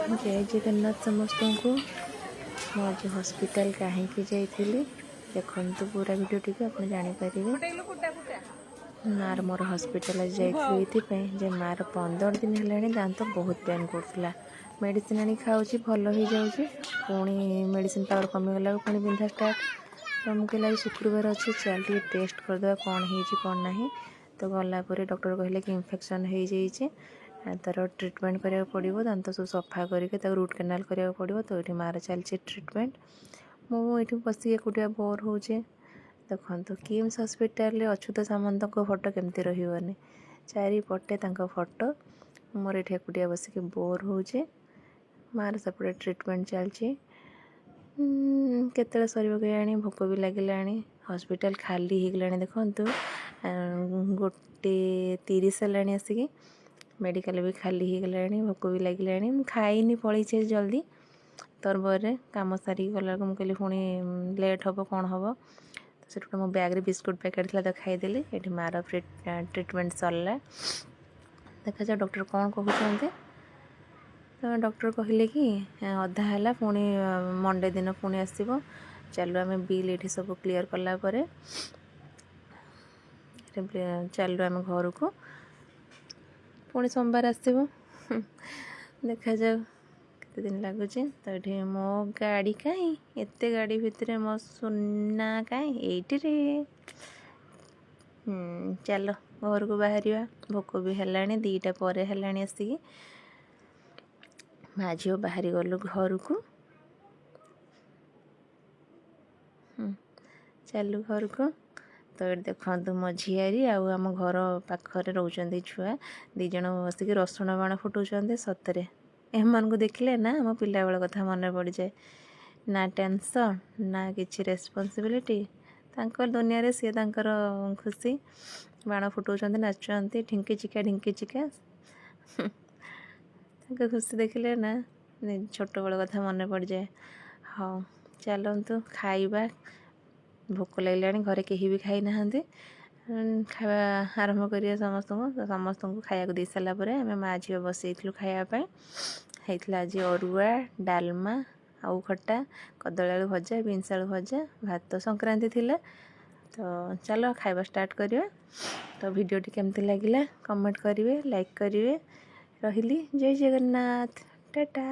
ଜୟ ଜଗନ୍ନାଥ ସମସ୍ତଙ୍କୁ। ମୁଁ ଆଜି ହସ୍ପିଟାଲ କାହିଁକି ଯାଇଥିଲି, ଦେଖନ୍ତୁ ପୁରା ଭିଡ଼ିଓଟିକୁ, ଆପଣ ଜାଣିପାରିବେ। ମାର ମୋର ହସ୍ପିଟାଲ ଆଜି ଯାଇଥିଲୁ ଏଇଥିପାଇଁ ଯେ ମାର 15 ଦିନ ହେଲାଣି ଦାନ୍ତ ବହୁତ ପେନ୍ କରୁଥିଲା। ମେଡ଼ିସିନ ଆଣି ଖାଉଛି, ଭଲ ହେଇଯାଉଛି, ପୁଣି ମେଡ଼ିସିନ ପାୱାର କମିଗଲାକୁ ପୁଣି ବିନ୍ଧା ଷ୍ଟାର୍ଟ। ତ ମୁଁ କହିଲି, ଆଜି ଶୁକ୍ରବାର ଅଛି, ଚାଲ ଟିକେ ଟେଷ୍ଟ କରିଦେବା କ'ଣ ହେଇଛି କ'ଣ ନାହିଁ। ତ ଗଲା ପରେ ଡକ୍ଟର କହିଲେ କି ଇନଫେକ୍ସନ୍ ହେଇଯାଇଛି, ତାର ଟ୍ରିଟମେଣ୍ଟ କରିବାକୁ ପଡ଼ିବ, ଦାନ୍ତ ସବୁ ସଫା କରିକି ତାକୁ ରୁଟ୍ କେନାଲ୍ କରିବାକୁ ପଡ଼ିବ। ତ ଏଇଠି ମାର ଚାଲିଛି ଟ୍ରିଟମେଣ୍ଟ, ମୁଁ ଏଇଠି ବସିକି ଏକୁଟିଆ ବୋର୍ ହେଉଛି। ଦେଖନ୍ତୁ, କିମ୍ସ ହସ୍ପିଟାଲରେ ଅଚ୍ୟୁତ ସାମନ୍ତଙ୍କ ଫଟୋ କେମିତି ରହିବନି? ଚାରିପଟେ ତାଙ୍କ ଫଟୋ। ମୋର ଏଇଠି ଏକୁଟିଆ ବସିକି ବୋର୍ ହେଉଛି, ମାର ସେପଟେ ଟ୍ରିଟମେଣ୍ଟ ଚାଲିଛି। କେତେବେଳେ ସରିବ କେଜାଣି? ଭୋକ ବି ଲାଗିଲାଣି। ହସ୍ପିଟାଲ ଖାଲି ହେଇଗଲାଣି। ଦେଖନ୍ତୁ, 1:30 ହେଲାଣି ଆସିକି, ମେଡ଼ିକାଲ ବି ଖାଲି ହେଇଗଲାଣି। ଭୋକ ବି ଲାଗିଲାଣି। ମୁଁ ଖାଇନି, ପଳେଇଛି ଜଲ୍ଦି ତରବରରେ। କାମ ସାରିକି ଗଲାବେଳକୁ ମୁଁ କହିଲି ପୁଣି ଲେଟ୍ ହେବ, କ'ଣ ହେବ। ତ ସେଠୁ ମୋ ବ୍ୟାଗ୍ରେ ବିସ୍କୁଟ୍ ପ୍ୟାକେଟ୍ ଥିଲା, ତ ଖାଇଦେଲି। ଏଠି ମାର ଟ୍ରିଟମେଣ୍ଟ ସରିଲା। ଦେଖାଯାଉ ଡକ୍ଟର କ'ଣ କହୁଛନ୍ତି। ତ ଡକ୍ଟର କହିଲେ କି ଅଧା ହେଲା, ପୁଣି ମଣ୍ଡେ ଦିନ ପୁଣି ଆସିବ। ଚାଲୁ, ଆମେ ବିଲ୍ ଏଠି ସବୁ କ୍ଲିଅର୍ କଲା ପରେ ଚାଲୁ ଆମେ ଘରକୁ। ପୁଣି ସୋମବାର ଆସିବ। ଦେଖାଯାଉ କେତେ ଦିନ ଲାଗୁଛି। ତ ଏଠି ମୋ ଗାଡ଼ି କାହିଁ? ଏତେ ଗାଡ଼ି ଭିତରେ ମୋ ସୁନା କାହିଁ? ଏଇଠିରେ। ଚାଲ ଘରକୁ ବାହାରିବା, ଭୋକ ବି ହେଲାଣି। 2ଟା ପରେ ହେଲାଣି ଆସିକି। ମା ଝିଅ ବାହାରି ଗଲୁ ଘରକୁ। ଚାଲୁ ଘରକୁ। ତ ଏଠି ଦେଖନ୍ତୁ, ମୋ ଝିଆରୀ ଆଉ ଆମ ଘର ପାଖରେ ରହୁଛନ୍ତି ଛୁଆ ଦୁଇ ଜଣ ବସିକି ରସୁଣ ବାଣ ଫୁଟାଉଛନ୍ତି। ସତରେ ଏମାନଙ୍କୁ ଦେଖିଲେ ନା ଆମ ପିଲାବେଳ କଥା ମନେ ପଡ଼ିଯାଏ। ନା ଟେନସନ୍, ନା କିଛି ରେସ୍ପନ୍ସିବିଲିଟି। ତାଙ୍କ ଦୁନିଆରେ ସିଏ ତାଙ୍କର ଖୁସି, ବାଣ ଫୁଟାଉଛନ୍ତି, ନାଚୁଛନ୍ତି, ଢିଙ୍କି ଚିକା ଢିଙ୍କି ଚିକା। ତାଙ୍କ ଖୁସି ଦେଖିଲେ ନା ଛୋଟବେଳ କଥା ମନେ ପଡ଼ିଯାଏ। ହଉ, ଚାଲନ୍ତୁ ଖାଇବା, ଭୋକ ଲାଗିଲାଣି। ଘରେ କେହି ବି ଖାଇନାହାନ୍ତି। ଖାଇବା ଆରମ୍ଭ କରିବା ସମସ୍ତଙ୍କୁ। ତ ସମସ୍ତଙ୍କୁ ଖାଇବାକୁ ଦେଇ ସାରିଲା ପରେ ଆମେ ମା ଝିଅ ବସେଇଥିଲୁ ଖାଇବା ପାଇଁ। ହେଇଥିଲା ଆଜି ଅରୁଆ, ଡାଲମା ଆଉ ଖଟା, କଦଳୀ ଆଳୁ ଭଜା, ବିନ୍ସ ଆଳୁ ଭଜା, ଭାତ। ସଂକ୍ରାନ୍ତି ଥିଲା। ତ ଚାଲ ଖାଇବା ଷ୍ଟାର୍ଟ କରିବା। ତ ଭିଡ଼ିଓଟି କେମିତି ଲାଗିଲା କମେଣ୍ଟ କରିବେ, ଲାଇକ୍ କରିବେ। ରହିଲି, ଜୟ ଜଗନ୍ନାଥ, ଟାଟା।